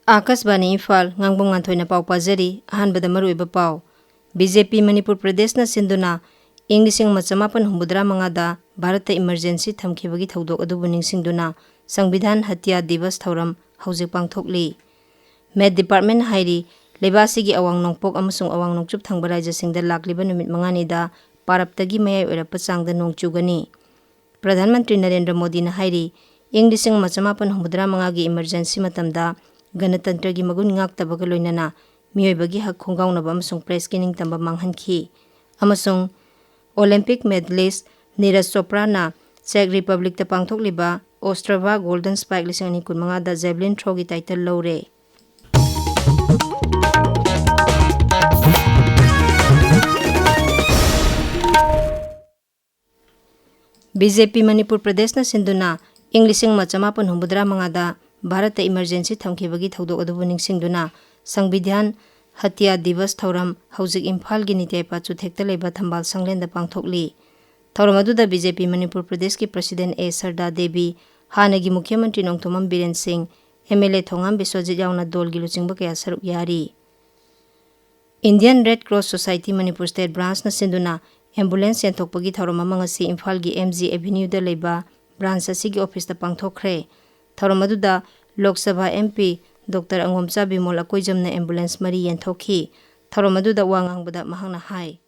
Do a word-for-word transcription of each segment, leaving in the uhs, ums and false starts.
ꯑꯥꯀꯥꯁꯕꯥꯅꯤ ꯏꯝꯐꯥꯜ, ꯉꯥꯡꯕꯝ ꯉꯥꯟꯊꯣꯏꯅ ꯄꯥꯎ ꯄꯥꯖꯔꯤ꯫ ꯑꯍꯥꯟꯕꯗ ꯃꯔꯨꯑꯣꯏꯕ ꯄꯥꯎ꯫ ꯕꯤ ꯖꯦ ꯄꯤ ꯃꯅꯤꯄꯨꯔ ꯄ꯭ꯔꯗꯦꯁꯅ ꯁꯤꯟꯗꯨꯅ ꯏꯪ ꯂꯤꯁꯤꯡ ꯑꯃ ꯆꯃꯥꯄꯟ ꯍꯨꯝꯐꯨꯇꯔꯥ ꯃꯉꯥꯗ ꯚꯥꯔꯠꯇ ꯏꯃꯔꯖꯦꯟꯁꯤ ꯊꯝꯈꯤꯕꯒꯤ ꯊꯧꯗꯣꯛ ꯑꯗꯨꯕꯨ ꯅꯤꯡꯁꯤꯡꯗꯨꯅ ꯁꯪꯕꯤꯙꯥꯟ ꯍꯇ꯭ꯌꯥ ꯗꯤꯕꯁ ꯊꯧꯔꯝ ꯍꯧꯖꯤꯛ ꯄꯥꯡꯊꯣꯛꯂꯤ꯫ ꯃꯦꯠ ꯗꯤꯄꯥꯔꯠꯃꯦꯟꯅ ꯍꯥꯏꯔꯤ, ꯂꯩꯕꯥꯛ ꯑꯁꯤꯒꯤ ꯑꯋꯥꯡ ꯅꯣꯡꯄꯣꯛ ꯑꯃꯁꯨꯡ ꯑꯋꯥꯡ ꯅꯣꯡꯆꯨꯞ ꯊꯪꯕ ꯔꯥꯖ꯭ꯌꯁꯤꯡꯗ ꯂꯥꯛꯂꯤꯕ ꯅꯨꯃꯤꯠ ꯃꯉꯥꯅꯤꯗ ꯄꯥꯔꯞꯇꯒꯤ ꯃꯌꯥꯏ ꯑꯣꯏꯔꯞꯄ ꯆꯥꯡꯗ ꯅꯣꯡ ꯆꯨꯒꯅꯤ꯫ ꯄ꯭ꯔꯙꯥꯟ ꯃꯟꯇ꯭ꯔꯤ ꯅꯔꯦꯟꯗ꯭ꯔ ꯃꯣꯗꯤꯅ ꯍꯥꯏꯔꯤ, ꯏꯪ ꯂꯤꯁꯤꯡ ꯑꯃ ꯆꯃꯥꯄꯟ ꯍꯨꯝꯐꯨꯇꯔꯥ ꯃꯉꯥꯒꯤ ꯏꯃꯔꯖꯦꯟꯁꯤ ꯃꯇꯝꯗ ꯒꯅꯇꯟꯇ꯭ꯔꯒꯤ ꯃꯒꯨꯟ ꯉꯥꯛꯇꯕꯒ ꯂꯣꯏꯅꯅ ꯃꯤꯑꯣꯏꯕꯒꯤ ꯍꯛ ꯈꯣꯡꯒꯥꯎꯅꯕ ꯑꯃꯁꯨꯡ ꯄ꯭ꯔꯦꯁꯀꯤ ꯅꯤꯡꯇꯝꯕ ꯃꯥꯡꯍꯟꯈꯤ꯫ ꯑꯃꯁꯨꯡ Olympic medallist Neeraj ꯆꯣꯄ꯭ꯔꯥꯅ check ꯔꯤꯄꯕ꯭ꯂꯤꯛꯇ ꯄꯥꯡꯊꯣꯛꯂꯤꯕ ꯑꯣꯁꯇ꯭ꯔꯚꯥ golden ꯁ꯭ꯄꯥꯏꯛ ꯂꯤꯁꯤꯡ ꯑꯅꯤ ꯀꯨꯟꯃꯉꯥꯗ ꯖꯦꯚꯂꯤꯟ ꯊ꯭ꯔꯣꯒꯤ ꯇꯥꯏꯇꯜ ꯂꯧꯔꯦ꯫ ꯕꯤ ꯖꯦ ꯄꯤ ꯃꯅꯤꯄꯨꯔ ꯄ꯭ꯔꯗꯦꯁꯅ ꯁꯤꯟꯗꯨꯅ ꯏꯪ ꯂꯤꯁꯤꯡ ꯑꯃ ꯆꯃꯥꯄꯟ ꯍꯨꯝꯐꯨꯇꯔꯥ ꯃꯉꯥꯗ ꯚꯥꯔꯠꯇ ꯏꯃꯔꯖꯦꯟꯁꯤ ꯊꯝꯈꯤꯕꯒꯤ ꯊꯧꯗꯣꯛ ꯑꯗꯨꯕꯨ ꯅꯤꯡꯁꯤꯡꯗꯨꯅ ꯁꯪꯕꯤꯙꯥꯟ ꯍꯇ꯭ꯌꯥ ꯗꯤꯕꯁ ꯊꯧꯔꯝ ꯍꯧꯖꯤꯛ ꯏꯝꯐꯥꯜꯒꯤ ꯅꯤꯇꯦꯄꯥ ꯆꯨꯊꯦꯛꯇ ꯂꯩꯕ ꯊꯝꯕꯥꯜ ꯁꯪꯂꯦꯟꯗ ꯄꯥꯡꯊꯣꯛꯂꯤ꯫ ꯊꯧꯔꯝ ꯑꯗꯨꯗ ꯕꯤ ꯖꯦ ꯄꯤ ꯃꯅꯤꯄꯨꯔ ꯄ꯭ꯔꯗꯦꯁꯀꯤ ꯄ꯭ꯔꯁꯤꯗꯦꯟ ꯑꯦ ꯁꯔꯗꯥ ꯗꯦꯕꯤ, ꯍꯥꯟꯅꯒꯤ ꯃꯨꯈ꯭ꯌ ꯃꯟꯇ꯭ꯔꯤ ꯅꯣꯡꯊꯣꯝꯕꯝ ꯕꯤꯔꯦꯟ ꯁꯤꯡ, ꯑꯦꯝ ꯑꯦꯜ ꯑꯦ ꯊꯣꯉꯥꯝ ꯕꯤꯁ꯭ꯋꯖꯤꯠ ꯌꯥꯎꯅ ꯗꯣꯜꯒꯤ ꯂꯨꯆꯤꯡꯕ ꯀꯌꯥ ꯁꯔꯨꯛ ꯌꯥꯔꯤ꯫ Indian red cross society Manipur state ꯕ꯭ꯔꯥꯟꯁꯅ ꯁꯤꯟꯗꯨꯅ ꯑꯦꯝꯕꯨꯂꯦꯟꯁ ꯌꯦꯟꯊꯣꯛꯄꯒꯤ ꯊꯧꯔꯝ ꯑꯃ ꯉꯁꯤ ꯏꯝꯐꯥꯜꯒꯤ ꯑꯦꯝ ꯖꯤ ꯑꯦꯚꯦꯅ꯭ꯌꯨꯗ ꯂꯩꯕ ꯕ꯭ꯔꯥꯟꯁ ꯑꯁꯤꯒꯤ ꯑꯣꯐꯤꯁꯇ ꯄꯥꯡꯊꯣꯛꯈ꯭ꯔꯦ꯫ ꯊꯧꯔꯝ ꯑꯗꯨꯗ ꯂꯣꯛ Sabha M P doctor Angomcha Bimol ꯑꯀꯣꯏꯖꯝꯅ ambulance ꯃꯔꯤ ꯌꯦꯟꯊꯣꯛꯈꯤ꯫ ꯊꯧꯔꯝ ꯑꯗꯨꯗ ꯋꯥ ꯉꯥꯡꯕꯗ ꯃꯍꯥꯛꯅ ꯍꯥꯏ꯫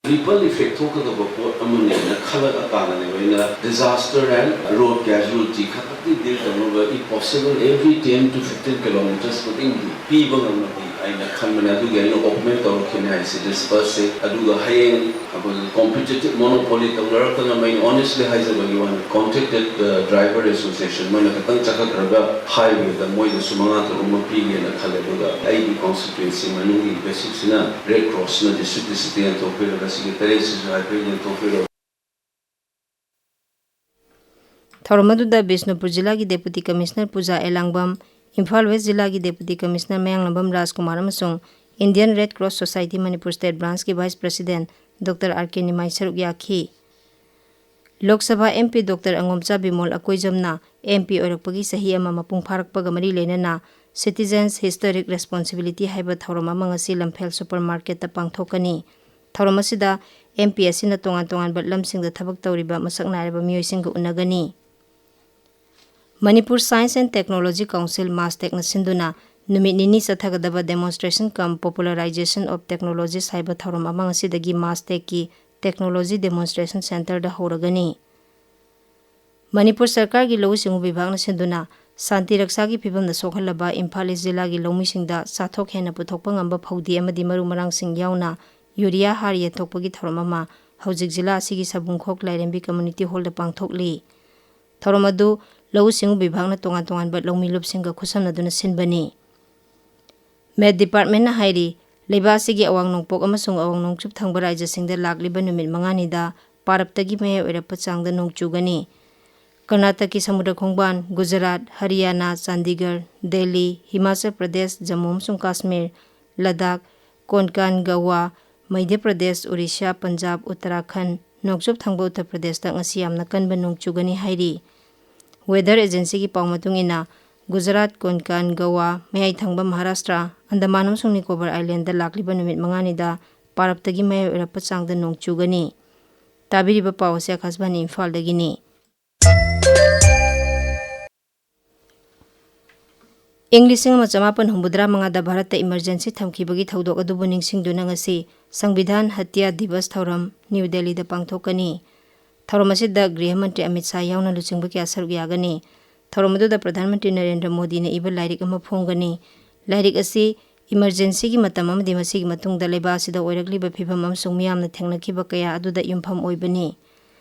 ꯔꯤꯄꯜ ꯏꯐꯦꯛ ꯊꯣꯛꯀꯗꯕ ꯄꯣꯠ ꯑꯃꯅꯦꯅ ꯈꯜꯂꯒ ꯇꯥꯅꯅꯦꯕ ꯑꯩꯅ disaster and road casualty ꯈꯛꯇꯤ ꯗꯤꯜ ꯇꯧꯅꯕ, if possible, every ten to fifteen kilometers ꯈꯨꯗꯤꯡꯒꯤ ꯄꯤꯕ ꯉꯝꯃꯗꯤ ꯑꯩꯅ ꯈꯟꯕꯅꯦ꯫ ꯑꯗꯨꯒꯤ ꯑꯩꯅ ꯑꯣꯄꯅꯦꯠ ꯇꯧꯔꯛꯈꯤꯅꯦ ꯍꯥꯏꯁꯦ ꯗꯤꯁꯄꯔꯁꯁꯦ꯫ ꯑꯗꯨꯒ ꯍꯌꯦꯡ ꯑꯩꯈꯣꯏꯒꯤ ꯀꯣꯝꯄꯤꯇꯤꯇꯤꯞ ꯃꯣꯅꯣꯄꯣꯂꯤ ꯇꯧꯅꯔꯛꯇꯅꯕ ꯑꯩꯅ ꯑꯣꯅꯦꯁꯂꯤ ꯍꯥꯏꯖꯕꯒꯤ ꯋꯥꯅꯤ, ꯀꯣꯟꯇ꯭ꯔꯦꯛꯇꯦꯠ ꯗ꯭ꯔꯥꯏꯚꯔ ꯑꯦꯁꯣꯁꯤꯌꯦꯁꯟ ꯃꯣꯏꯅ ꯈꯤꯇꯪ ꯆꯈꯠꯈ꯭ꯔꯒ ꯍꯥꯏꯋꯦꯗ ꯃꯣꯏꯗꯁꯨ ꯃꯉꯥ ꯇꯔꯨꯛ ꯑꯃ ꯄꯤꯒꯦꯅ ꯈꯜꯂꯦ꯫ ꯑꯗꯨꯒ ꯑꯩꯒꯤ ꯀꯣꯟꯁꯇꯤꯇ꯭ꯋꯦꯟꯁꯤ ꯃꯅꯨꯡꯒꯤ ꯕꯦꯁꯤꯛꯁꯤꯅ ꯔꯦꯗ ꯀ꯭ꯔꯣꯁꯅ ꯗꯤꯁꯇ꯭ꯔꯤꯛ ꯗꯤꯁꯇ꯭ꯔꯤꯛꯇ ꯌꯦꯟꯊꯣꯛꯄꯤꯔꯒ ꯁꯤꯒꯤ ꯇꯔꯦꯠꯁꯤꯁꯨ ꯍꯥꯏꯐꯦꯠ ꯌꯦꯟꯊꯣꯛꯄꯤꯔꯣ꯫ ꯊꯧꯔꯝ ꯑꯗꯨꯗ ꯕꯤꯁꯅꯨꯄꯨꯔ ꯖꯤꯂꯥꯒꯤ deputy commissioner Puja Elangbam, Imphal west ꯖꯤꯂꯥꯒꯤ ꯗꯦꯄꯨꯇꯤ ꯀꯃꯤꯁꯅꯔ ꯃꯌꯥꯡꯂꯝꯕꯝ ꯔꯥꯖꯀꯨꯃꯥꯔ ꯑꯃꯁꯨꯡ Indian red cross society Manipur state ꯕ꯭ꯔꯥꯟꯁꯀꯤ vice president doctor R K Nimai ꯁꯔꯨꯛ ꯌꯥꯈꯤ꯫ Lok Sabha M P doctor Angomcha Bimol ꯑꯀꯣꯏꯖꯝꯅ ꯑꯦꯝ ꯄꯤ ꯑꯣꯏꯔꯛꯄꯒꯤ ꯆꯍꯤ ꯑꯃ ꯃꯄꯨꯡ ꯐꯥꯔꯛꯄꯒ ꯃꯔꯤ ꯂꯩꯅꯅ Citizens Historic Responsibility ꯍꯥꯏꯕ ꯊꯧꯔꯝ ꯑꯃ ꯉꯁꯤ ꯂꯝꯐꯦꯜ ꯁꯨꯄꯔ ꯃꯥꯔꯀꯦꯠꯇ ꯄꯥꯡꯊꯣꯛꯀꯅꯤ꯫ ꯊꯧꯔꯝ ꯑꯁꯤꯗ ꯑꯦꯝ ꯄꯤ ꯑꯦꯁ ꯁꯤꯅ ꯇꯣꯉꯥꯟ ꯇꯣꯉꯥꯟꯕ ꯂꯝꯁꯤꯡꯗ ꯊꯕꯛ ꯇꯧꯔꯤꯕ ꯃꯁꯛ ꯅꯥꯏꯔꯕ ꯃꯤꯑꯣꯏꯁꯤꯡꯒ ꯎꯅꯒꯅꯤ꯫ Manipur Science and Technology Council, ꯃꯥꯁꯇꯦꯛꯅ ꯁꯤꯟꯗꯨꯅ ꯅꯨꯃꯤꯠ ꯅꯤꯅꯤ ꯆꯠꯊꯒꯗꯕ Demonstration cum Popularization of Technologies ꯍꯥꯏꯕ ꯊꯧꯔꯝ ꯑꯃ ꯉꯁꯤꯗꯒꯤ ꯃꯥꯁꯇꯦꯛꯀꯤ Technology Demonstration Centreꯗ ꯍꯧꯔꯒꯅꯤ꯫ ꯃꯅꯤꯄꯨꯔ ꯁꯔꯀꯥꯔꯒꯤ ꯂꯧꯎ ꯁꯤꯡꯎ ꯕꯤꯚꯥꯒꯅ ꯁꯤꯟꯗꯨꯅ ꯁꯥꯟꯇꯤ ꯔꯛꯁꯥꯒꯤ ꯐꯤꯕꯝꯗ ꯁꯣꯛꯍꯜꯂꯕ ꯏꯝꯐꯥꯜ ꯏꯁ ꯖꯤꯂꯥꯒꯤ ꯂꯧꯃꯤꯁꯤꯡꯗ ꯆꯥꯊꯣꯛ ꯍꯦꯟꯅ ꯄꯨꯊꯣꯛꯄ ꯉꯝꯕ ꯐꯧꯗꯤ ꯑꯃꯗꯤ ꯃꯔꯨ ꯃꯔꯥꯡꯁꯤꯡ ꯌꯥꯎꯅ ꯌꯨꯔꯤꯌꯥ ꯍꯥꯔ ꯌꯦꯟꯊꯣꯛꯄꯒꯤ ꯊꯧꯔꯝ ꯑꯃ ꯍꯧꯖꯤꯛ ꯖꯤꯂꯥ ꯑꯁꯤꯒꯤ ꯁꯕꯨꯡꯈꯣꯛ ꯂꯥꯏꯔꯦꯝꯕꯤ Community Hallꯗ ꯄꯥꯡꯊꯣꯛꯂꯤ꯫ ꯊꯧꯔꯝ ꯑꯗꯨ ꯂꯧꯎ ꯁꯤꯡꯎ ꯕꯤꯚꯥꯒꯅ ꯇꯣꯉꯥꯟ ꯇꯣꯉꯥꯟꯕ ꯂꯧꯃꯤ ꯂꯨꯞꯁꯤꯡꯒ ꯈꯨꯠꯁꯝꯅꯗꯨꯅ ꯁꯤꯟꯕꯅꯤ꯫ ꯃꯦꯠ ꯗꯤꯄꯥꯔꯠꯃꯦꯟꯅ ꯍꯥꯏꯔꯤ, ꯂꯩꯕꯥꯛ ꯑꯁꯤꯒꯤ ꯑꯋꯥꯡ ꯅꯣꯡꯄꯣꯛ ꯑꯃꯁꯨꯡ ꯑꯋꯥꯡ ꯅꯣꯡꯆꯨꯞ ꯊꯪꯕ ꯔꯥꯖ꯭ꯌꯁꯤꯡꯗ ꯂꯥꯛꯂꯤꯕ ꯅꯨꯃꯤꯠ ꯃꯉꯥꯅꯤꯗ ꯄꯥꯔꯞꯇꯒꯤ ꯃꯌꯥꯏ ꯑꯣꯏꯔꯞꯄ ꯆꯥꯡꯗ ꯅꯣꯡ ꯆꯨꯒꯅꯤ꯫ ꯀꯔꯅꯥꯇꯀꯒꯤ ꯁꯃꯨꯗ꯭ꯔ ꯈꯣꯡꯕꯥꯟ, ꯒꯨꯖꯔꯥꯠ, ꯍꯔꯤꯌꯥꯅꯥ, ꯆꯥꯟꯗꯤꯒꯔ, ꯗꯦꯜꯂꯤ, ꯍꯤꯃꯥꯆꯜ ꯄ꯭ꯔꯗꯦꯁ, ꯖꯝꯃꯨ ꯑꯃꯁꯨꯡ ꯀꯥꯁꯃꯤꯔ, ꯂꯗꯥꯈ, ꯀꯣꯟꯀꯥꯟ, ꯒꯋꯥ, ꯃꯙ꯭ꯌ ꯄ꯭ꯔꯗꯦꯁ, ꯑꯣꯔꯤꯁꯥ, ꯄꯟꯖꯥꯕ, ꯎꯠꯇꯔꯥꯈꯟꯗ, ꯅꯣꯡꯆꯨꯞ ꯊꯪꯕ ꯎꯠꯇꯔ ꯄ꯭ꯔꯗꯦꯁꯇ ꯉꯁꯤ ꯌꯥꯝꯅ ꯀꯟꯕ ꯅꯣꯡ ꯆꯨꯒꯅꯤ ꯍꯥꯏꯔꯤ꯫ ꯋꯦꯗꯔ ꯑꯦꯖꯦꯟꯁꯤꯒꯤ ꯄꯥꯎ ꯃꯇꯨꯡ ꯏꯟꯅ, ꯒꯨꯖꯔꯥꯠ, ꯀꯣꯟꯀꯥꯟ, ꯒꯋꯥ, ꯃꯌꯥꯏ ꯊꯪꯕ ꯃꯍꯥꯔꯥꯁꯇ꯭ꯔ, ꯑꯟꯗꯃꯥꯟ ꯑꯃꯁꯨꯡ ꯅꯤꯀꯣꯕꯔ ꯑꯥꯏꯂꯦꯟꯗ ꯂꯥꯛꯂꯤꯕ ꯅꯨꯃꯤꯠ ꯃꯉꯥꯅꯤꯗ ꯄꯥꯔꯞꯇꯒꯤ ꯃꯌꯥꯏ ꯑꯣꯏꯔꯞꯄ ꯆꯥꯡꯗ ꯅꯣꯡ ꯆꯨꯒꯅꯤ꯫ ꯇꯥꯕꯤꯔꯤꯕ ꯄꯥꯎ ꯑꯁꯤ ꯑꯀꯥꯁꯕꯥꯅꯤ ꯏꯝꯐꯥꯜꯗꯒꯤꯅꯤ꯫ ꯏꯪ ꯂꯤꯁꯤꯡ ꯑꯃ ꯆꯃꯥꯄꯟ ꯍꯨꯝꯐꯨꯇꯔꯥ ꯃꯉꯥꯗ ꯚꯥꯔꯠꯇ ꯏꯃꯔꯖꯦꯟꯁꯤ ꯊꯝꯈꯤꯕꯒꯤ ꯊꯧꯗꯣꯛ ꯑꯗꯨꯕꯨ ꯅꯤꯡꯁꯤꯡꯗꯨꯅ ꯉꯁꯤ ꯁꯪꯕꯤꯙꯥꯟ ꯍꯠꯌꯥ ꯗꯤꯕꯁ ꯊꯧꯔꯝ ꯅ꯭ꯌꯨ ꯗꯦꯜꯂꯤꯗ ꯄꯥꯡꯊꯣꯛꯀꯅꯤ꯫ ꯊꯧꯔꯝ ꯑꯁꯤꯗ ꯒ꯭ꯔꯤꯍ ꯃꯟꯇ꯭ꯔꯤ ꯑꯃꯤꯠ ꯁꯥꯍ ꯌꯥꯎꯅ ꯂꯨꯆꯤꯡꯕ ꯀꯌꯥ ꯁꯔꯨꯛ ꯌꯥꯒꯅꯤ꯫ ꯊꯧꯔꯝ ꯑꯗꯨꯗ ꯄ꯭ꯔꯙꯥꯟ ꯃꯟꯇ꯭ꯔꯤ ꯅꯔꯦꯟꯗ꯭ꯔ ꯃꯣꯗꯤꯅ ꯏꯕ ꯂꯥꯏꯔꯤꯛ ꯑꯃ ꯐꯣꯡꯒꯅꯤ꯫ ꯂꯥꯏꯔꯤꯛ ꯑꯁꯤ ꯏꯃꯔꯖꯦꯟꯁꯤꯒꯤ ꯃꯇꯝ ꯑꯃꯗꯤ ꯃꯁꯤꯒꯤ ꯃꯇꯨꯡꯗ ꯂꯩꯕꯥꯛ ꯑꯁꯤꯗ ꯑꯣꯏꯔꯛꯂꯤꯕ ꯐꯤꯚꯝ ꯑꯃꯁꯨꯡ ꯃꯤꯌꯥꯝꯅ ꯊꯦꯡꯅꯈꯤꯕ ꯀꯌꯥ ꯑꯗꯨꯗ ꯌꯨꯝꯐꯝ ꯑꯣꯏꯕꯅꯤ꯫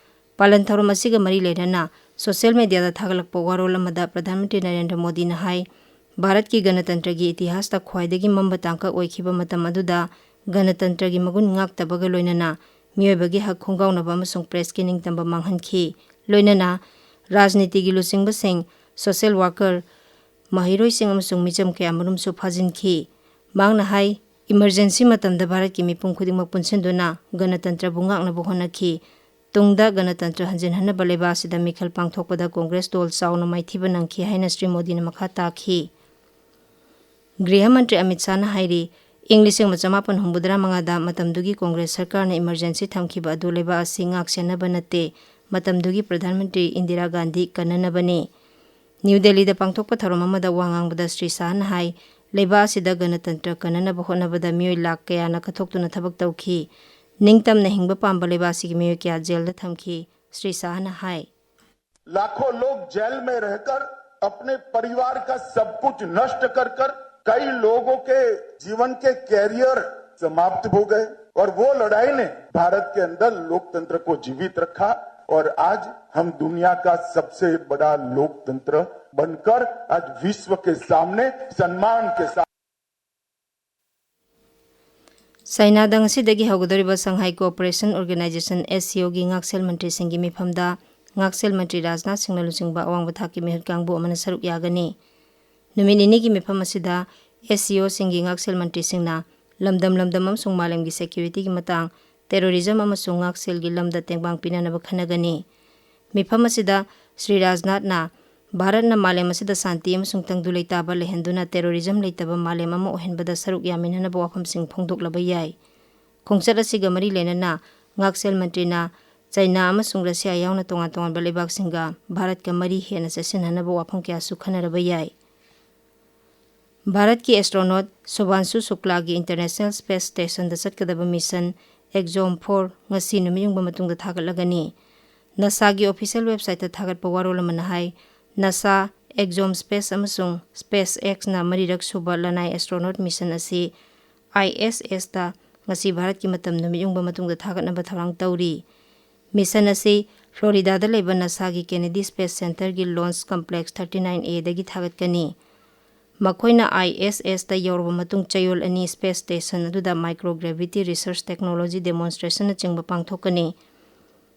ꯄꯥꯂꯟ ꯊꯧꯔꯝ ꯑꯁꯤꯒ ꯃꯔꯤ ꯂꯩꯅꯅ ꯁꯣꯁꯤꯌꯦꯜ ꯃꯦꯗꯤꯌꯥꯗ ꯊꯥꯒꯠꯂꯛꯄ ꯋꯥꯔꯣꯜ ꯑꯃꯗ ꯄ꯭ꯔꯙꯥꯟ ꯃꯟꯇ꯭ꯔꯤ ꯅꯔꯦꯟꯗ꯭ꯔ ꯃꯣꯗꯤꯅ ꯍꯥꯏ, ꯚꯥꯔꯠꯀꯤ ꯒꯅꯇꯟꯇ꯭ꯔꯒꯤ ꯏꯇꯤꯍꯥꯁꯇ ꯈ꯭ꯋꯥꯏꯗꯒꯤ ꯃꯝꯕ ꯇꯥꯡꯀꯛ ꯑꯣꯏꯈꯤꯕ ꯃꯇꯝ ꯑꯗꯨꯗ ꯒꯅꯇꯟꯇ꯭ꯔꯒꯤ ꯃꯒꯨꯟ ꯉꯥꯛꯇꯕꯒ ꯂꯣꯏꯅꯅ ꯃꯤꯑꯣꯏꯕꯒꯤ ꯍꯛ ꯈꯣꯡꯒꯥꯎꯅꯕ ꯑꯃꯁꯨꯡ ꯄ꯭ꯔꯦꯁꯀꯤ ꯅꯤꯡꯇꯝꯕ ꯃꯥꯡꯍꯟꯈꯤ꯫ ꯂꯣꯏꯅꯅ ꯔꯥꯖꯅꯤꯇꯤꯒꯤ ꯂꯨꯆꯤꯡꯕꯁꯤꯡ, ꯁꯣꯁꯤꯌꯦꯜ ꯋꯥꯔꯀꯔ, ꯃꯍꯩꯔꯣꯏꯁꯤꯡ ꯑꯃꯁꯨꯡ ꯃꯤꯆꯝ ꯀꯌꯥꯃꯔꯨꯝꯁꯨ ꯐꯥꯖꯤꯟꯈꯤ꯫ ꯃꯍꯥꯛꯅ ꯍꯥꯏ, ꯏꯃꯔꯖꯦꯟꯁꯤ ꯃꯇꯝꯗ ꯚꯥꯔꯠꯀꯤ ꯃꯤꯄꯨꯝ ꯈꯨꯗꯤꯡꯃꯛ ꯄꯨꯟꯁꯤꯟꯗꯨꯅ ꯒꯅꯇꯟꯇ꯭ꯔꯕꯨ ꯉꯥꯛꯅꯕ ꯍꯣꯠꯅꯈꯤ꯫ ꯇꯨꯡꯗ ꯒꯅꯇꯟꯇ꯭ꯔ ꯍꯟꯖꯤꯟꯍꯟꯅꯕ ꯂꯩꯕꯥꯛ ꯑꯁꯤꯗ ꯃꯤꯈꯜ ꯄꯥꯡꯊꯣꯛꯄꯗ ꯀꯣꯡꯒ꯭ꯔꯦꯁ ꯗꯣꯜ ꯆꯥꯎꯅ ꯃꯥꯏꯊꯤꯕ ꯅꯪꯈꯤ ꯍꯥꯏꯅ ꯁ꯭ꯔꯤ ꯃꯣꯗꯤꯅ ꯃꯈꯥ ꯇꯥꯈꯤ꯫ ꯒ꯭ꯔꯤꯍ ꯃꯟꯇ꯭ꯔꯤ ꯑꯃꯤꯠ ꯁꯥꯍꯅ ꯍꯥꯏꯔꯤ, ꯏꯪ ꯂꯤꯁꯤꯡ ꯑꯃ ꯆꯃꯥꯄꯟ ꯍꯨꯝꯐꯨꯇꯔꯥ ꯃꯉꯥꯗ ꯃꯇꯝꯗꯨꯒꯤ ꯀꯣꯡꯒ꯭ꯔꯦꯁ ꯁꯔꯀꯥꯔꯅ emergency ꯊꯝꯈꯤꯕ ꯑꯗꯨ ꯂꯩꯕꯥꯛ ꯑꯁꯤ ꯉꯥꯛ ꯁꯦꯟꯅꯕ ꯅꯠꯇꯦ, ꯃꯇꯝꯗꯨꯒꯤ ꯄ꯭ꯔꯙꯥꯟ ꯃꯟꯇ꯭ꯔꯤ ꯏꯟꯗꯤꯔꯥ ꯒꯥꯟꯙꯤ ꯀꯟꯅꯅꯕꯅꯤ꯫ ꯅ꯭ꯌꯨ ꯗꯦꯜꯂꯤꯗ ꯄꯥꯡꯊꯣꯛꯄ ꯊꯧꯔꯝ ꯑꯃꯗ ꯋꯥ ꯉꯥꯡꯕꯗ ꯁ꯭ꯔꯤ ꯁꯥꯍꯅ ꯍꯥꯏ, ꯂꯩꯕꯥꯛ ꯑꯁꯤꯗ ꯒꯅꯇꯟꯇ꯭ꯔ ꯀꯟꯅꯅꯕ ꯍꯣꯠꯅꯕꯗ ꯃꯤꯑꯣꯏ ꯂꯥꯈ ꯀꯌꯥꯅ ꯀꯠꯊꯣꯛꯇꯨꯅ ꯊꯕꯛ ꯇꯧꯈꯤ꯫ ꯅꯤꯡꯇꯝꯅ ꯍꯤꯡꯕ ꯄꯥꯝꯕ ꯂꯩꯕꯥꯛ ꯑꯁꯤꯒꯤ ꯃꯤꯑꯣꯏ ꯀꯌꯥ ꯖꯦꯜꯗ ꯊꯝꯈꯤ꯫ ꯁ꯭ꯔꯤ ꯁꯥꯍꯅ ꯍꯥꯏ, लाखों लोग जेल में रहकर अपने परिवार का सब कुछ नष्ट कर कर कई लोगों के जीवन के कैरियर समाप्त हो गए और वो लड़ाई ने भारत के अंदर लोकतंत्र को जीवित रखा और आज हम दुनिया का सबसे बड़ा लोकतंत्र बनकर आज विश्व के सामने सम्मान के साथ Chinaꯗ ꯉꯁꯤꯗꯒꯤ ꯍꯧꯒꯗꯧꯔꯤꯕ Shanghai Cooperation Organization, SCOꯒꯤ ꯉꯥꯛꯁꯦꯜ ꯃꯟꯇ꯭ꯔꯤꯁꯤꯡꯒꯤ ꯃꯤꯐꯝꯗ ꯉꯥꯛꯁꯦꯜ ꯃꯟꯇ꯭ꯔꯤ ꯔꯥꯖꯅꯥꯊ ꯁꯤꯡꯅ ꯂꯨꯆꯤꯡꯕ ꯑꯋꯥꯡꯕ ꯊꯥꯛꯀꯤ ꯃꯤꯍꯨꯠ ꯀꯥꯡꯕꯨ ꯑꯃꯅ ꯁꯔꯨꯛ ꯌꯥꯒꯅꯤ꯫ ꯅꯨꯃꯤꯠ ꯅꯤꯅꯤꯒꯤ ꯃꯤꯐꯝ ꯑꯁꯤꯗ SCOꯁꯤꯡꯒꯤ ꯉꯥꯛꯁꯦꯜ ꯃꯟꯇ꯭ꯔꯤꯁꯤꯡꯅ ꯂꯝꯗꯝ ꯂꯝꯗꯝ ꯑꯃꯁꯨꯡ ꯃꯥꯂꯦꯝꯒꯤ securityꯒꯤ ꯃꯇꯥꯡ, terrorism ꯑꯃꯁꯨꯡ ꯉꯥꯛꯁꯦꯜꯒꯤ ꯂꯝꯗ ꯇꯦꯡꯕꯥꯡ ꯄꯤꯅꯅꯕ ꯈꯟꯅꯒꯅꯤ꯫ ꯃꯤꯐꯝ ꯑꯁꯤꯗ ꯁ꯭ꯔꯤ ꯔꯥꯖꯅꯥꯊꯅ ꯚꯥꯔꯠꯅ ꯃꯥꯂꯦꯝ ꯑꯁꯤꯗ ꯁꯥꯟꯇꯤ ꯑꯃꯁꯨꯡ ꯇꯪꯗꯨ ꯂꯩꯇꯥꯕ ꯂꯩꯍꯟꯗꯨꯅ terrorism ꯂꯩꯇꯕ ꯃꯥꯂꯦꯝ ꯑꯃ ꯑꯣꯏꯍꯟꯕꯗ ꯁꯔꯨꯛ ꯌꯥꯃꯤꯟꯅꯅꯕ ꯋꯥꯐꯝꯁꯤꯡ ꯐꯣꯡꯗꯣꯛꯂꯕ ꯌꯥꯏ꯫ ꯈꯣꯡꯆꯠ ꯑꯁꯤꯒ ꯃꯔꯤ ꯂꯩꯅꯅ ꯉꯥꯛꯁꯦꯜ ꯃꯟꯇ꯭ꯔꯤꯅ ꯆꯩꯅꯥ ꯑꯃꯁꯨꯡ ꯔꯁꯤꯌꯥ ꯌꯥꯎꯅ ꯇꯣꯉꯥꯟ ꯇꯣꯉꯥꯟꯕ ꯂꯩꯕꯥꯛꯁꯤꯡꯒ ꯚꯥꯔꯠꯀ ꯃꯔꯤ ꯍꯦꯟꯅ ꯆꯦꯠꯁꯤꯟꯍꯟꯅꯕ ꯋꯥꯐꯝ ꯀꯌꯥꯁꯨ ꯈꯟꯅꯔꯕ ꯌꯥꯏ꯫ ꯚꯥꯔꯠꯀꯤ astronaut ꯁꯨꯚꯥꯟꯁꯨ ꯁꯨꯛꯂꯥꯒꯤ International Space Stationꯗ ꯆꯠꯀꯗꯕ mission Exome four ꯉꯁꯤ ꯅꯨꯃꯤꯠ ꯌꯨꯡꯕ ꯃꯇꯨꯡꯗ ꯊꯥꯒꯠꯂꯒꯅꯤ꯫ NASAꯒꯤ official websiteꯇ ꯊꯥꯒꯠꯄ ꯋꯥꯔꯣꯜ ꯑꯃꯅ ꯍꯥꯏ, NASA, Exome Space ꯑꯃꯁꯨꯡ SpaceXꯅ ꯃꯔꯤꯔꯛ ꯁꯨꯕ ꯂꯅꯥꯏ astronaut mission ꯑꯁꯤ ISSꯇ ꯉꯁꯤ ꯚꯥꯔꯠꯀꯤ ꯃꯇꯝ ꯅꯨꯃꯤꯠ ꯌꯨꯡꯕ ꯃꯇꯨꯡꯗ ꯊꯥꯒꯠꯅꯕ ꯊꯧꯔꯥꯡ ꯇꯧꯔꯤ꯫ Mission ꯑꯁꯤ Floridaꯗ ꯂꯩꯕ NASAꯒꯤ Kennedy Space Centerꯒꯤ Launch Complex thirty nine Aꯗꯒꯤ ꯊꯥꯒꯠꯀꯅꯤ꯫ ꯃꯈꯣꯏꯅ ISSꯇ ꯌꯧꯔꯕ ꯃꯇꯨꯡ ꯆꯌꯣꯜ ꯑꯅꯤ space station ꯑꯗꯨꯗ microgravity research technology demonstrationꯅꯆꯤꯡꯕ ꯄꯥꯡꯊꯣꯛꯀꯅꯤ꯫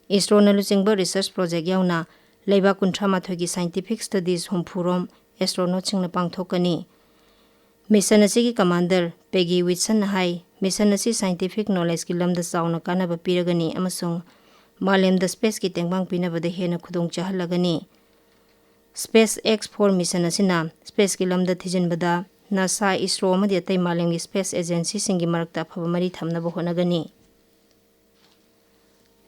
ISROꯅ ꯂꯨꯆꯤꯡꯕ research project ꯌꯥꯎꯅ ꯂꯩꯕꯥꯛ ꯀꯨꯟꯊ꯭ꯔꯥ ꯃꯥꯊꯣꯏꯒꯤ scientific studies ꯍꯨꯝꯐꯨ ꯔꯣꯝ astronautꯁꯤꯡꯅ ꯄꯥꯡꯊꯣꯛꯀꯅꯤ꯫ Mission ꯑꯁꯤꯒꯤ commander Peggy Whitsonꯅ ꯍꯥꯏ, mission ꯑꯁꯤ scientific knowledgeꯀꯤ ꯂꯝꯗ ꯆꯥꯎꯅ ꯀꯥꯟꯅꯕ ꯄꯤꯔꯒꯅꯤ ꯑꯃꯁꯨꯡ ꯃꯥꯂꯦꯝꯗ spaceꯀꯤ ꯇꯦꯡꯕꯥꯡ ꯄꯤꯅꯕꯗ ꯍꯦꯟꯅ ꯈꯨꯗꯣꯡ ꯆꯥꯍꯜꯂꯒꯅꯤ꯫ SpaceX four mission ꯑꯁꯤꯅ spaceꯀꯤ ꯂꯝꯗ ꯊꯤꯖꯤꯟꯕꯗ ꯅꯥꯁꯥ, ꯏꯁꯔꯣ ꯑꯃꯗꯤ ꯑꯇꯩ ꯃꯥꯂꯦꯝꯒꯤ ꯁ꯭ꯄꯦꯁ ꯑꯦꯖꯦꯟꯁꯤꯁꯤꯡꯒꯤ ꯃꯔꯛꯇ ꯑꯐꯕ ꯃꯔꯤ ꯊꯝꯅꯕ ꯍꯣꯠꯅꯒꯅꯤ꯫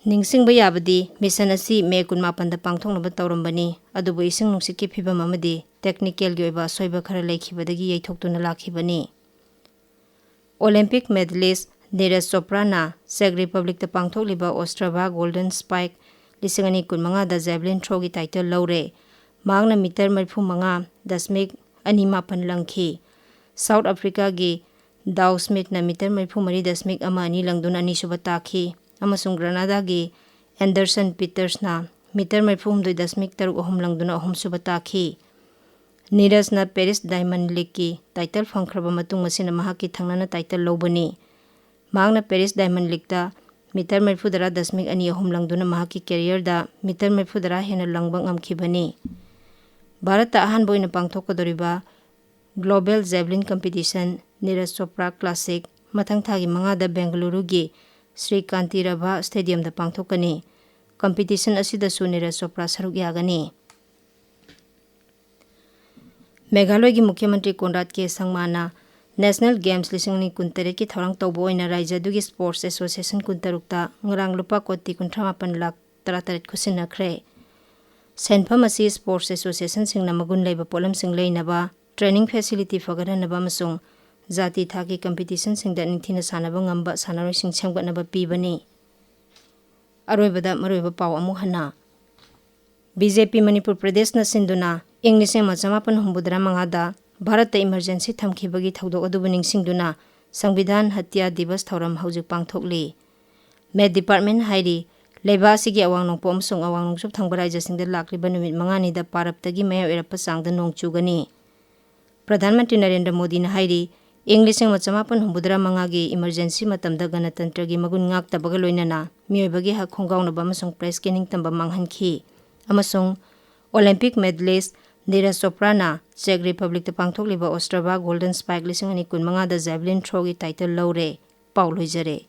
ꯅꯤꯡꯁꯤꯡꯕ ꯌꯥꯕꯗꯤ, ꯃꯤꯁꯟ ꯑꯁꯤ ꯃꯦ ꯀꯨꯟꯃꯥꯄꯟꯗ ꯄꯥꯡꯊꯣꯛꯅꯕ ꯇꯧꯔꯝꯕꯅꯤ, ꯑꯗꯨꯕꯨ ꯏꯁꯤꯡ ꯅꯨꯡꯁꯤꯠꯀꯤ ꯐꯤꯕꯝ ꯑꯃꯗꯤ ꯇꯦꯛꯅꯤꯀꯦꯜꯒꯤ ꯑꯣꯏꯕ ꯑꯁꯣꯏꯕ ꯈꯔ ꯂꯩꯈꯤꯕꯗꯒꯤ ꯌꯩꯊꯣꯛꯇꯨꯅ ꯂꯥꯛꯈꯤꯕꯅꯤ꯫ Olympic medallist Neeraj ꯆꯣꯄ꯭ꯔꯥꯅ check ꯔꯤꯄꯕ꯭ꯂꯤꯛꯇ ꯄꯥꯡꯊꯣꯛꯂꯤꯕ ꯑꯣꯁꯇ꯭ꯔꯥꯚꯥ golden ꯁ꯭ꯄꯥꯏꯛ ꯂꯤꯁꯤꯡ ꯑꯅꯤ ꯀꯨꯟꯃꯉꯥꯗ ꯖꯦꯚꯂꯤꯟ ꯊ꯭ꯔꯣꯒꯤ ꯇꯥꯏꯇꯜ ꯂꯧꯔꯦ꯫ ꯃꯍꯥꯛꯅ ꯃꯤꯇꯔ ꯃꯔꯤꯐꯨ ꯃꯉꯥ ꯗꯁꯃꯤꯛ ꯑꯅꯤ ꯃꯥꯄꯟ ꯂꯪꯈꯤ꯫ ꯁꯥꯎꯠ ꯑꯐ꯭ꯔꯤꯀꯥꯒꯤ ꯗꯥꯎ ꯁ꯭ꯃꯤꯠꯅ ꯃꯤꯇꯔ ꯃꯔꯤꯐꯨ ꯃꯔꯤ ꯗꯁꯃꯤꯛ ꯑꯃ ꯑꯅꯤ ꯂꯪꯗꯨꯅ ꯑꯅꯤꯁꯨꯕ ꯇꯥꯈꯤ, ꯑꯃꯁꯨꯡ ꯒ꯭ꯔꯅꯥꯗꯥꯒꯤ ꯑꯦꯟꯗꯔꯁꯟ ꯄꯤꯇꯔꯁꯅ ꯃꯤꯇꯔ ꯃꯔꯤꯐꯨ ꯍꯨꯝꯗꯣꯏ ꯗꯁꯃꯤꯛ ꯇꯔꯨꯛ ꯑꯍꯨꯝ ꯂꯪꯗꯨꯅ ꯑꯍꯨꯝꯁꯨꯕ ꯇꯥꯈꯤ꯫ ꯅꯤꯔꯖꯅ ꯄꯦꯔꯤꯁ ꯗꯥꯏꯃꯟ ꯂꯤꯒꯀꯤ ꯇꯥꯏꯇꯜ ꯐꯪꯈ꯭ꯔꯕ ꯃꯇꯨꯡ ꯃꯁꯤꯅ ꯃꯍꯥꯛꯀꯤ ꯊꯪꯅꯅ ꯇꯥꯏꯇꯜ ꯂꯧꯕꯅꯤ꯫ ꯃꯍꯥꯛꯅ ꯄꯦꯔꯤꯁ ꯗꯥꯏꯃꯟ ꯂꯤꯒꯇ ꯃꯤꯇꯔ ꯃꯔꯤꯐꯨꯇꯔꯥ ꯗꯁꯃꯤꯛ ꯑꯅꯤ ꯑꯍꯨꯝ ꯂꯪꯗꯨꯅ ꯃꯍꯥꯛꯀꯤ ꯀꯦꯔꯤꯌꯔꯗ ꯃꯤꯇꯔ ꯃꯔꯤꯐꯨꯇꯔꯥ ꯍꯦꯟꯅ ꯂꯪꯕ ꯉꯝꯈꯤꯕꯅꯤ꯫ ꯚꯥꯔꯠꯇ ꯑꯍꯥꯟꯕ ꯑꯣꯏꯅ ꯄꯥꯡꯊꯣꯛꯀꯗꯧꯔꯤꯕ global javelin competition Neeraj Chopra classic ꯃꯊꯪ ꯊꯥꯒꯤ ꯃꯉꯥꯗ ꯕꯦꯡꯒꯂꯨꯔꯨꯒꯤ ꯁ꯭ꯔꯤ ꯀꯥꯟꯇꯤ ꯔꯚꯥ ꯁ꯭ꯇꯦꯗꯤꯌꯝꯗ ꯄꯥꯡꯊꯣꯛꯀꯅꯤ꯫ ꯀꯝꯄꯤꯇꯤꯁꯟ ꯑꯁꯤꯗꯁꯨ ꯅꯤꯔꯖ ꯆꯣꯄ꯭ꯔꯥ ꯁꯔꯨꯛ ꯌꯥꯒꯅꯤ꯫ ꯃꯦꯘꯥꯂꯌꯒꯤ ꯃꯨꯈ꯭ꯌ ꯃꯟꯇ꯭ꯔꯤ ꯀꯣꯟꯔꯥꯗ ꯀꯦ ꯁꯪꯃꯥꯅ ꯅꯦꯁꯅꯦꯜ ꯒꯦꯝꯁ ꯂꯤꯁꯤꯡ ꯑꯅꯤ ꯀꯨꯟꯇꯔꯦꯠꯀꯤ ꯊꯧꯔꯥꯡ ꯇꯧꯕ ꯑꯣꯏꯅ ꯔꯥꯖ꯭ꯌ ꯑꯗꯨꯒꯤ ꯁ꯭ꯄꯣꯔꯠꯁ ꯑꯦꯁꯣꯁꯤꯌꯦꯁꯟ ꯀꯨꯟꯇꯔꯨꯛꯇ ꯉꯔꯥꯡ ꯂꯨꯄꯥ ꯀꯣꯇꯤ ꯀꯨꯟꯊ꯭ꯔꯥ ꯃꯥꯄꯟ ꯂꯥꯈ ꯇꯔꯥꯇꯔꯦꯠ ꯈꯨꯠꯁꯤꯟꯅꯈ꯭ꯔꯦ꯫ ꯁꯦꯟꯐꯝ ꯑꯁꯤ ꯁ꯭ꯄꯣꯔꯠꯁ ꯑꯦꯁꯣꯁꯤꯌꯦꯁꯟꯁꯤꯡꯅ ꯃꯒꯨꯟ ꯂꯩꯕ ꯄꯣꯠꯂꯝꯁꯤꯡ ꯂꯩꯅꯕ, ꯇ꯭ꯔꯦꯅꯤꯡ ꯐꯦꯁꯤꯂꯤꯇꯤ ꯐꯒꯠꯍꯟꯅꯕ ꯑꯃꯁꯨꯡ ꯖꯥꯇꯤ ꯊꯥꯛꯀꯤ ꯀꯝꯄꯤꯇꯤꯁꯟꯁꯤꯡꯗ ꯅꯤꯡꯊꯤꯅ ꯁꯥꯟꯅꯕ ꯉꯝꯕ ꯁꯥꯟꯅꯔꯣꯏꯁꯤꯡ ꯁꯦꯝꯒꯠꯅꯕ ꯄꯤꯕꯅꯤ꯫ ꯑꯔꯣꯏꯕꯗ ꯃꯔꯨꯑꯣꯏꯕ ꯄꯥꯎ ꯑꯃꯨꯛ ꯍꯟꯅ꯫ ꯕꯤ ꯖꯦ ꯄꯤ ꯃꯅꯤꯄꯨꯔ ꯄ꯭ꯔꯗꯦꯁꯅ ꯁꯤꯟꯗꯨꯅ ꯏꯪ ꯂꯤꯁꯤꯡ ꯑꯃ ꯆꯃꯥꯄꯟ ꯍꯨꯝꯐꯨꯇꯔꯥ ꯃꯉꯥꯗ ꯚꯥꯔꯠꯇ ꯏꯃꯔꯖꯦꯟꯁꯤ ꯊꯝꯈꯤꯕꯒꯤ ꯊꯧꯗꯣꯛ ꯑꯗꯨꯕꯨ ꯅꯤꯡꯁꯤꯡꯗꯨꯅ ꯁꯪꯕꯤꯙꯥꯟ ꯍꯠꯌꯥ ꯗꯤꯕꯁ ꯊꯧꯔꯝ ꯍꯧꯖꯤꯛ ꯄꯥꯡꯊꯣꯛꯂꯤ꯫ ꯃꯦꯠ ꯗꯤꯄꯥꯔꯠꯃꯦꯟ ꯍꯥꯏꯔꯤ, ꯂꯩꯕꯥꯛ ꯑꯁꯤꯒꯤ ꯑꯋꯥꯡ ꯅꯣꯡꯄꯣꯛ ꯑꯃꯁꯨꯡ ꯑꯋꯥꯡ ꯅꯣꯡꯆꯨꯞ ꯊꯪꯕ ꯔꯥꯖ꯭ꯌꯁꯤꯡꯗ ꯂꯥꯛꯂꯤꯕ ꯅꯨꯃꯤꯠ ꯃꯉꯥꯅꯤꯗ ꯄꯥꯔꯞꯇꯒꯤ ꯃꯌꯥꯏ ꯑꯣꯏꯔꯞꯄ ꯆꯥꯡꯗ ꯅꯣꯡ ꯆꯨꯒꯅꯤ꯫ ꯄ꯭ꯔꯙꯥꯟ ꯃꯟꯇ꯭ꯔꯤ ꯅꯔꯦꯟꯗ꯭ꯔ ꯃꯣꯗꯤꯅ ꯍꯥꯏꯔꯤ, ꯏꯪ ꯂꯤꯁꯤꯡ ꯑꯃ ꯆꯃꯥꯄꯟ ꯍꯨꯝꯐꯨꯇꯔꯥ ꯃꯉꯥꯒꯤ ꯏꯃꯔꯖꯦꯟꯁꯤ ꯃꯇꯝꯗ ꯒꯅꯇꯟꯇ꯭ꯔꯒꯤ ꯃꯒꯨꯟ ꯉꯥꯛꯇꯕꯒ ꯂꯣꯏꯅꯅ ꯃꯤꯑꯣꯏꯕꯒꯤ ꯍꯛ ꯈꯣꯡꯒꯥꯎꯅꯕ ꯑꯃꯁꯨꯡ ꯄ꯭ꯔꯦꯁꯀꯤ ꯅꯤꯡꯇꯝꯕ ꯃꯥꯡꯍꯟꯈꯤ, ꯑꯃꯁꯨꯡ Olympic medallist Neeraj ꯆꯣꯄ꯭ꯔꯥꯅ check ꯔꯤꯄꯕ꯭ꯂꯤꯛꯇ ꯄꯥꯡꯊꯣꯛꯂꯤꯕ ꯑꯣꯁꯇ꯭ꯔꯥꯚꯥ golden ꯁ꯭ꯄꯥꯏꯛ ꯂꯤꯁꯤꯡ ꯑꯅꯤ ꯀꯨꯟꯃꯉꯥꯗ ꯖꯦꯚꯂꯤꯟ ꯊ꯭ꯔꯣꯒꯤ ꯇꯥꯏꯇꯜ ꯂꯧꯔꯦ꯫ ꯄꯥꯎ ꯂꯣꯏꯖꯔꯦ꯫